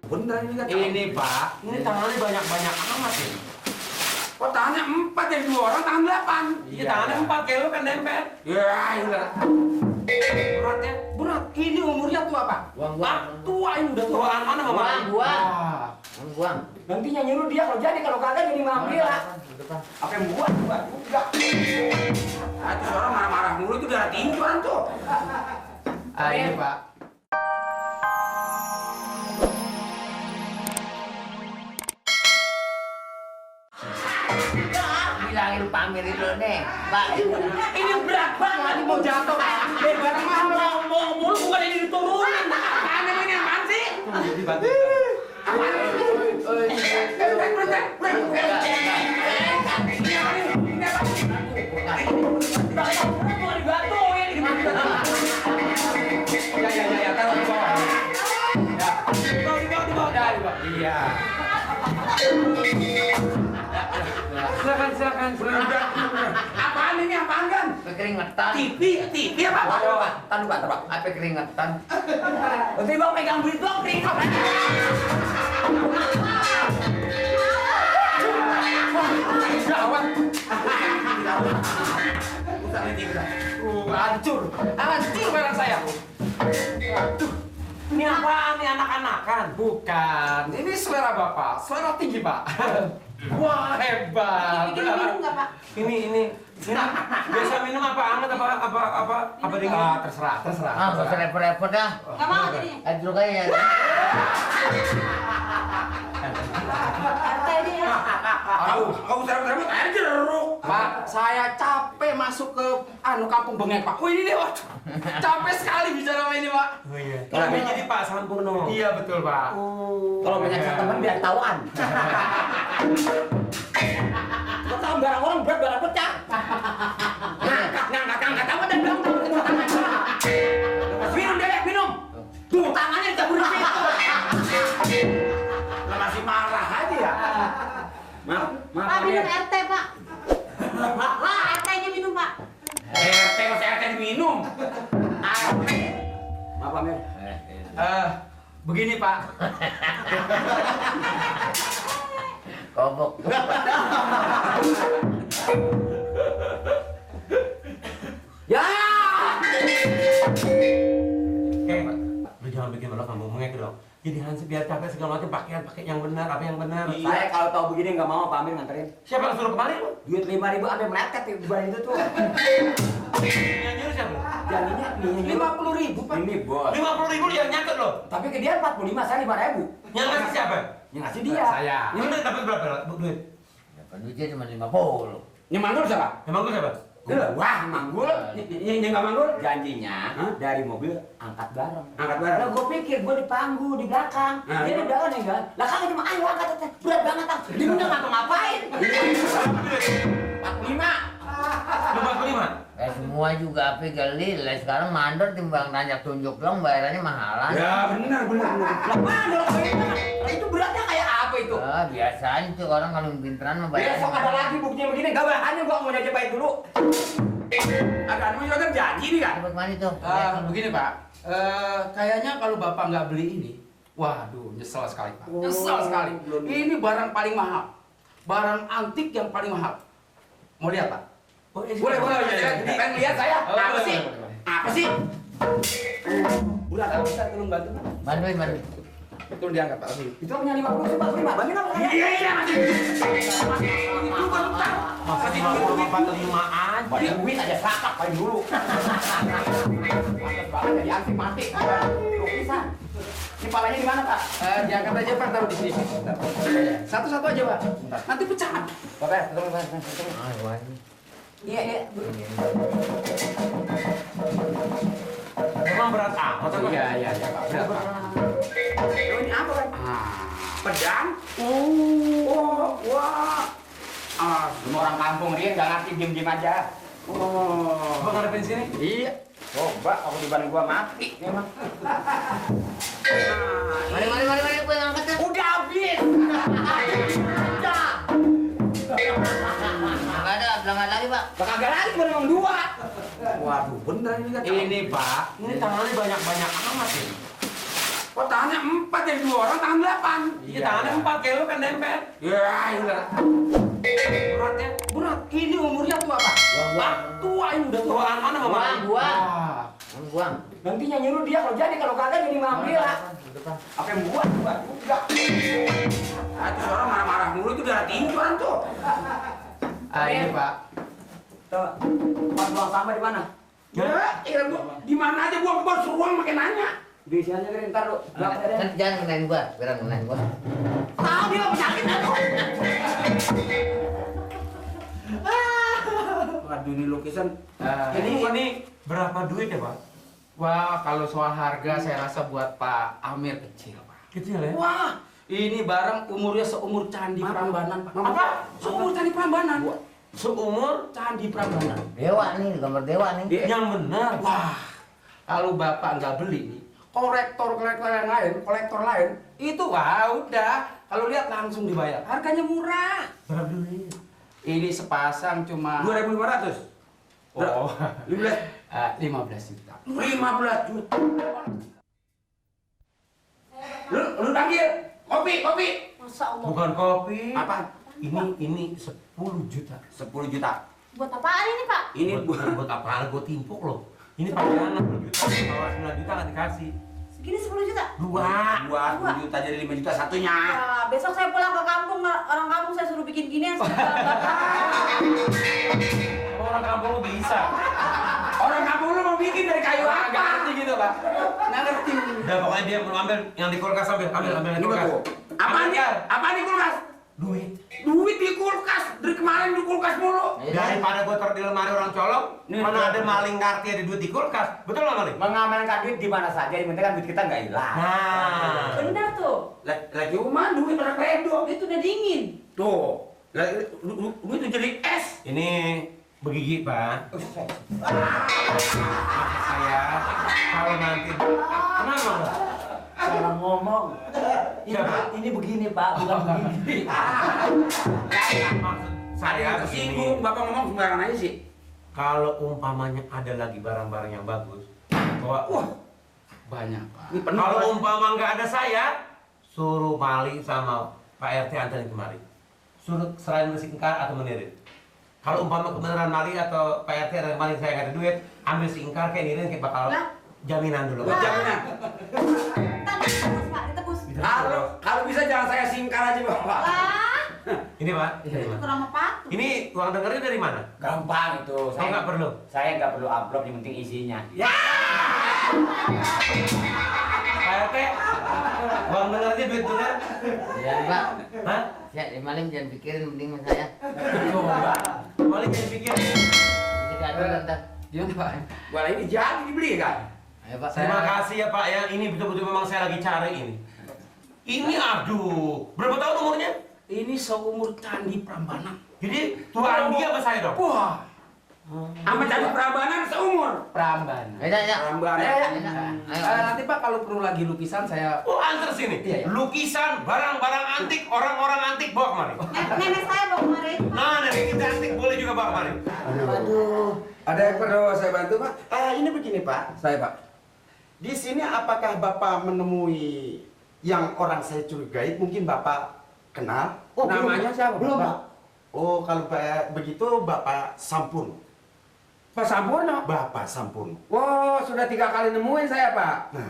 Bener ini kan? Ini Pak, ini tangannya banyak-banyak amat ini. Kok tangannya 4 ya, 2 orang tangan 8? Iya, tangannya 4 kayak lu kan nempel. Ya, iya. Berat ya? Berat. Ini umurnya tua apa? Buang. Tua ini udah tua. Tuaan mana mama? Buang. Ah. Buang. Nantinya nyuruh dia kalau jadi, kalau kagak jadi ngambil lah. Apa yang buat juga. Ah, terus orang marah-marah mulu itu darah tinggi orang tuh. Ini Pak. Bilangin pamer itu nih, Mbak. Ini berat banget, ini mau jatuh. Barang mahal. Mau mulu bukan ini diturunin. Apaan namanya, apaan sih? Dibantu. Apaan? Ya, taruh di bawah. Ya. Di bawah. Iya. Silakan. Apaan ini, apaan kan? Keringetan. TV apa? Tahan Pak. Apa keringetan? Nanti bang pegang duit bang, keringat. Gawat. Hancur barang saya. Aduh, ini apaan nih anak-anakan? Bukan, ini selera Bapak, selera tinggi Pak. Wah hebat. Bikin minum nggak Pak? Ini. Biasa minum apa anget apa dingin? Ah, terserah. Ah, nggak usah repot-repot dah. Nggak mau jadinya. Dulu kayaknya. RT ini ya. Kamu serempet aja jeruk. Pak, saya capek masuk ke kampung bengek Pak. Oh ini nih Pak. Capek sekali bicara sama ini Pak. Oh iya. Kalau jadi Pak Sampurno. Iya betul Pak. Kalau banyak teman biar tauan. Kau tahu barang orang berat barang pecah. Ngangkat tahu dan bilang minum deh, minum. Tuh tangannya dicabut di situ. Lah masih marah aja ya. Maaf. Pak minum RT Pak. Lah RT-nya minum Pak. RT masih RT diminum. Maaf Amir. Begini Pak. Kobok. Ya. Lu jangan bikin malu kamu mengek dong. Jadi Hansi biar capek segala macam pakai yang benar, apa yang benar. Saya kalau tahu begini nggak mau Pak Amir nganterin. Siapa yang suruh kemarin lu? Duit 5.000 ada meletet di bulan itu tuh. Yang nyuruh siapa? Jadinya nih 50.000 Pak. Ini bos. 50.000 dia nyatet loh. Tapi ke dia 45, saya 5.000. Yang ngasih siapa? Yang ngasih dia. Saya. Ini udah dapat berapa duit? Dapat duitnya cuma 50. Yang manggul siapa? Emang gue siapa? Wah, manggul. Yang nggak manggul? Janjinya dari mobil angkat bareng. Angkat bareng. Lah gue pikir gue di panggung di belakang. Dia di belakang nih kan. Lah kagak cuma ayo angkat aja. Berat banget ah. Dia udah ngapa-ngapain. 45. 55? Semua juga api geli. Lah sekarang mandor timbang nanya tunjuk dong bayarannya mahalan. Ya benar. Lah mandor itu beratnya kayak apa itu? Ah, biasanya tuh orang kalau pinteran mah bayarnya. Besok ada lagi buktinya begini. Gak bahannya gua mau nyajepait dulu. Agak mau juga kan janji nih kan? Dapat mana tuh? Begini Pak, kayaknya kalau Bapak nggak beli ini, waduh nyesel sekali Pak. Nyesel sekali. Ini barang paling mahal, barang antik yang paling mahal. Mau lihat Pak? Boleh. Pengen lihat saya. Apa sih? Apa sih? Bulat, bisa tolong bantu? Bantuin. Betul diangkat Pak. Itu punya 50 sih, 45. Bagi apa? Iya, masih. Itu kan utang. Masa di 45 aja? Bagi duit aja sakak paling dulu. Banget jadi antik mati. Lukisan. Ini palanya di mana, Pak? Diangkat aja Pak, taruh di sini. Satu-satu aja Pak. Nanti pecah. Bapak, tolong. Ah, waduh. Iya. Emang berat amat kan? Iya Pak. Berat Pak. Ini apa, Pak? Pedang? Wah. Semua orang kampung dia nggak ngerti diem-diem aja. Abang ngadepin sini? Iya. Coba aku di ban gua mati memang. Mari, gue ngangkat tuh. Udah habis. Udah. Nggak ada, belakang lagi Pak. Kagak lagi baru memang 2. Waduh, bener ini kan. Ini Pak, ini tangannya banyak-banyak amat ini. Oh tangannya 4 jadi 2 orang tangan 8. Iya, tangannya 4 kayak lu kan nempel. Ya, iya. Beratnya. Berat. Ini umurnya tua Pak. Tua ini udah tua. Tuaan mana mama? Buang. Wah. Buang. Nanti yang nyuruh dia kalau jadi, kalau kagak jadi ngambil lah. Apa yang buat juga. Ah, itu orang marah-marah mulu itu darah tinggi orang tuh. Ini Pak. Tuh, pas buang sampah di mana? Ya, di mana aja buang suruh buang makin nanya. Di sini aja ntar lu. Kan jangan kenain gua, biar kenain gua. Tahu dia penyakit aku. Waduh ini lukisan. Ini berapa duit ya, Pak? Wah, kalau soal harga saya rasa buat Pak Amir kecil, Pak. Kecil ya? Wah, ini barang umurnya seumur Candi Prambanan, Pak. Apa? Seumur Candi Prambanan. Seumur Candi Prambanan. Dewa nih, gambar dewa nih. yang benar. Wah, kalau Bapak nggak beli nih, kolektor lain, itu wah udah. Kalau lihat langsung dibayar. Harganya murah. Berapa duit? Ini sepasang cuma 2.500. Oh, 15 juta. 15 juta. Lu panggil kopi. Masa Allah. Bukan kopi. Apa? Ini 10 juta. 10 juta. Buat apaan ini, Pak? Ini buat apaan? Gue timpuk loh. Ini pajangan 10 juta. Kalau 9 juta nggak dikasih. Segini 10 juta? 2. 10 juta jadi 5 juta satunya. Wah, besok saya pulang ke kampung, orang kampung saya suruh bikin ginian. Orang kampung lu bisa. Orang kampung lu mau bikin dari kayu Nggak apa? ngerti gitu, Pak. Nggak ngerti. Udah pokoknya dia mau ambil yang di kulkas ambil yang Ini di kulkas. betul. Apaan nih? Apaan di kulkas? Duit. Duit di kulkas. Dari kemarin di kulkas mulu. Daripada gue taruh di lemari orang colok, mana ada maling ngerti ada duit di kulkas. Betul nggak maling? Mengamankan duit di mana saja, yang penting kan duit kita nggak hilang. Nah. Benar tuh. Lagi cuma duit orang redo. Itu udah dingin. Tuh. Duit itu jadi es. Ini begigi Pak. Maksud saya kalau nanti kenapa Pak? Salah ngomong. Ini begini Pak, bukan begini. Maksud saya Singgung, begini. Bapak ngomong sembarangan aja sih. Kalau umpamanya ada lagi barang-barang yang bagus, bahwa Banyak, Pak. Ini penuh. kalau umpama nggak ada saya, suruh Mali sama Pak RT anterin kemari. Suruh serahin si Ingkar atau menirin. Kalau umpama kebenaran Mali atau Pak RT ada kemari saya nggak ada duit, ambil si Ingkar kayak nirin kayak bakal Lah. jaminan dulu. Buat jaminan. Kan ditebus, Pak, ditebus. Kalau bisa jangan saya singkar aja Bapak. Lah, Ini Pak, itu kurang apa? ini uang dengernya dari mana? Gampang itu. Oh nggak perlu. Saya nggak perlu upload, yang penting isinya. Pak RT, uang dengernya duit bener? Ya, Pak. Hah? Ya, maling jangan pikirin mending sama saya. Mali jadi pikir. Jadi ada ntar. Gimana, Pak? Bola ini jadi dibeli kan? Ayo Pak. Terima kasih ya Pak ya, ini betul-betul memang saya lagi cari ini. Ini aduh, berapa tahun umurnya? Ini seumur Candi Prambanan. Jadi tuaan dia apa saya dong? Wah, Sama Candi Prambanan seumur. Prambanan. Ayo, ayo. Prambanan. Ayo. Nanti Pak kalau perlu lagi lukisan saya Oh antar sini. Iya, iya. Lukisan, barang-barang antik, orang-orang antik bawa kemari. Nenek saya bawa kemarin. Nah, dari kita antik boleh juga bawa kemari. Aduh, ada yang perlu saya bantu Pak? Ini begini Pak, saya Pak. Di sini apakah Bapak menemui yang orang saya curigai? Mungkin Bapak kenal? Namanya siapa, Belum Pak? Pak. Oh, kalau begitu Bapak Sampurno. Pak Sampurno. Bapak Sampurno. Oh, sudah 3 kali nemuin saya Pak. Nah,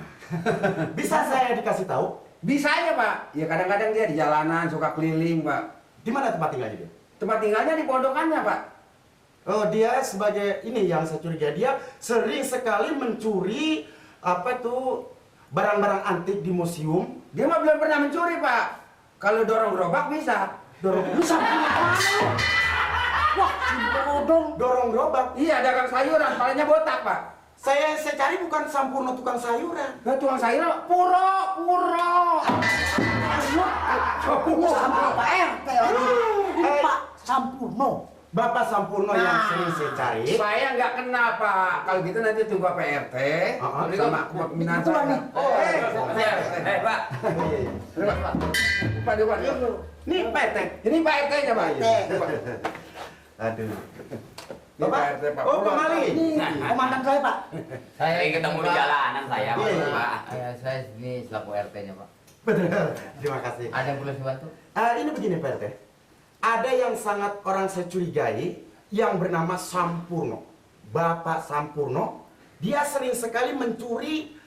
bisa saya dikasih tahu Bisa aja Pak. Ya kadang-kadang dia di jalanan suka keliling Pak. di mana tempat tinggalnya dia? Tempat tinggalnya di pondokannya Pak. Oh, dia sebagai ini yang saya curigai, dia sering sekali mencuri apa tuh barang-barang antik di museum. Dia mah belum pernah mencuri Pak. Kalau dorong gerobak bisa. Dorong Wah, bodong. dorong gerobak. Iya, dagang sayuran, palanya botak Pak. Saya cari bukan Sampurno tukang sayuran. Nah, tukang sayuran, puro. Sampurno. Pak RT lagi. Ini Pak Sampurno. Bapak Sampurno yang sering saya cari. Saya nggak kenal Pak. Kalau gitu nanti tunggu Pak RT. Sama pembinaan Kebetulan nih. Pak. Pak. Ini petek. Ini Pak RT nya Pak. Aduh. Bapak? Pak RT, Pak. Oh, Pak Mali. Ini komandan saya, Pak. Saya Sering ketemu di Pak. jalanan saya, Iya. Pak. Saya ini selaku RT-nya, Pak. Betul. Terima kasih. Ada yang perlu dibantu? Ini begini Pak RT. Ada yang sangat orang saya curigai yang bernama Sampurno. Bapak Sampurno, dia sering sekali mencuri